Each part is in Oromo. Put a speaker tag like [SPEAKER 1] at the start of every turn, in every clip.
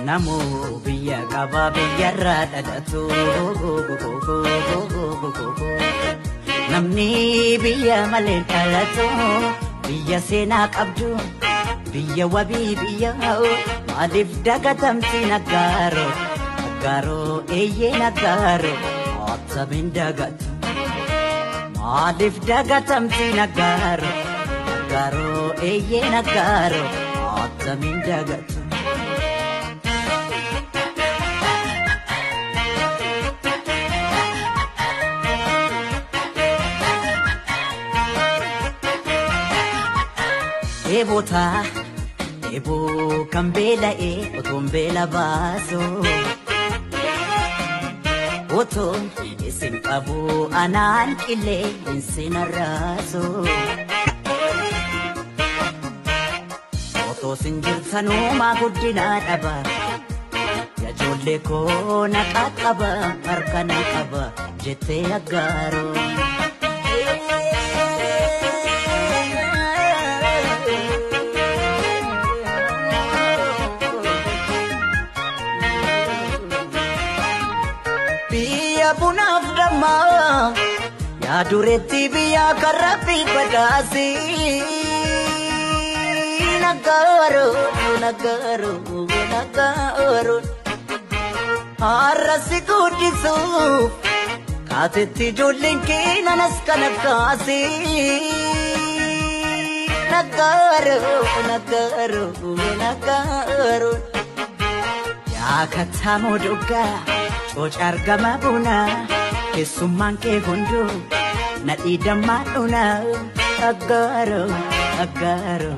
[SPEAKER 1] Namoo biyya qabaa biyyarraa dhalatu. Namni biyya malee dhalatu biyya seenaa qabdu biyya wabii biyya maaliif dagatamti naggaaro naggaaro eeyyee naggaaro attamiin dagatu maaliif dagatamti naggaaro naggaaro eeyyee naggaaro attamiin dagatu. Dheebotaa dheeboo kan beela'ee otoon beela baasu. Otoon isin qabu anaan qillee isin arraasu. Otoo isin jirtanumaa guddinaa dhaba. Ijoollee koo na qaqqaba harka na qaba jettee aggaaroo. Biyya bunaaf dammaa yaa dureetti biyya karrabii badhaasi. Naggaaro naggaaro naggaaro har'a si guddisuuf kaatetti ijoolleen kee nanas kana kaasi. Naggaaro naggaaro naggaaro yaa kattaamoo doggaa. Cooca argama buna keessummaan kee hunduu nadhii dammaa dhuna aggaaro aggaaro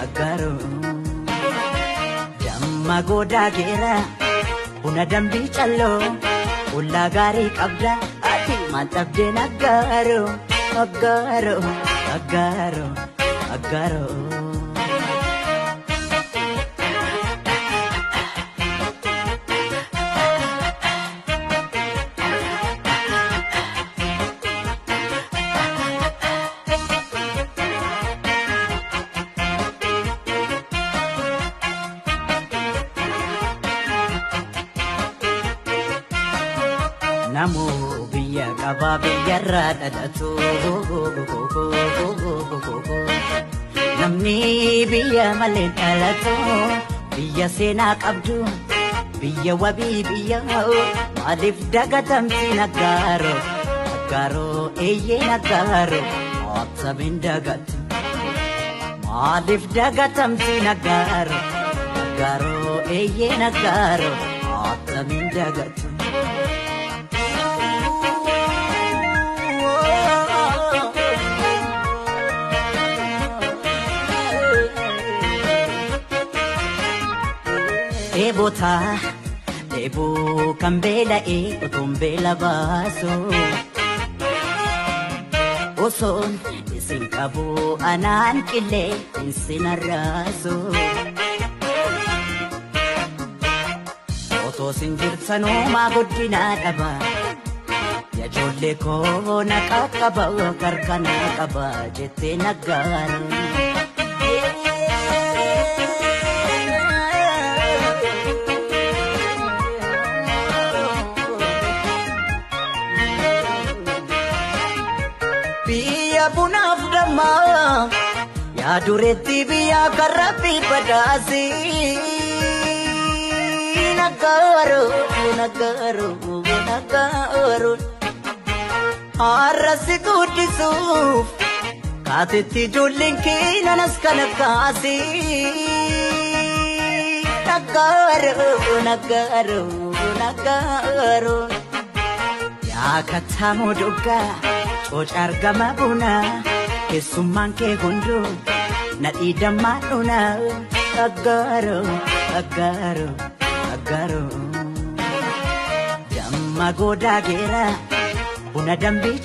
[SPEAKER 1] aggaaro. Damma goodaa geera buna dambii calloo ollaa gaarii qabda ati maal dhabdeen aggaaro aggaaro aggaaro aggaaro. Namoo biyya qabaa biyyarraa dhalatu. Namni biyya malee dhalatu biyya seenaa qabdu biyya wabii biyya maaliif dagatamti naggaaro naggaaro eeyyee naggaaro attamiin dagatu maaliif dagatamti naggaaro naggaaro eeyyee naggaaro attamiin dagatu. Dheebotaa dheeboo kan beela'ee otoon beela baasu. Osoon isin qabu anaan qillee isin arraasu. Otoo isin jirtanumaa guddinaa dhaba. Ijoollee koo na qaqqaba harka na qaba jettee naggaara. Biyya bunaaf dammaa yaa dureetti biyya karrabii badhaasi. Naggaaro naggaaro naggaaro har'a si guddisuuf kaatetti ijoolleen kee nanas kana kaasi. Naggaaro naggaaro naggaaro yaa kattaamoo doggaa. Cooca argama buna keessummaan kee hunduu nadhii dammaa dhuna aggaaro aggaaro aggaaro. Damma goodaa geera buna dambii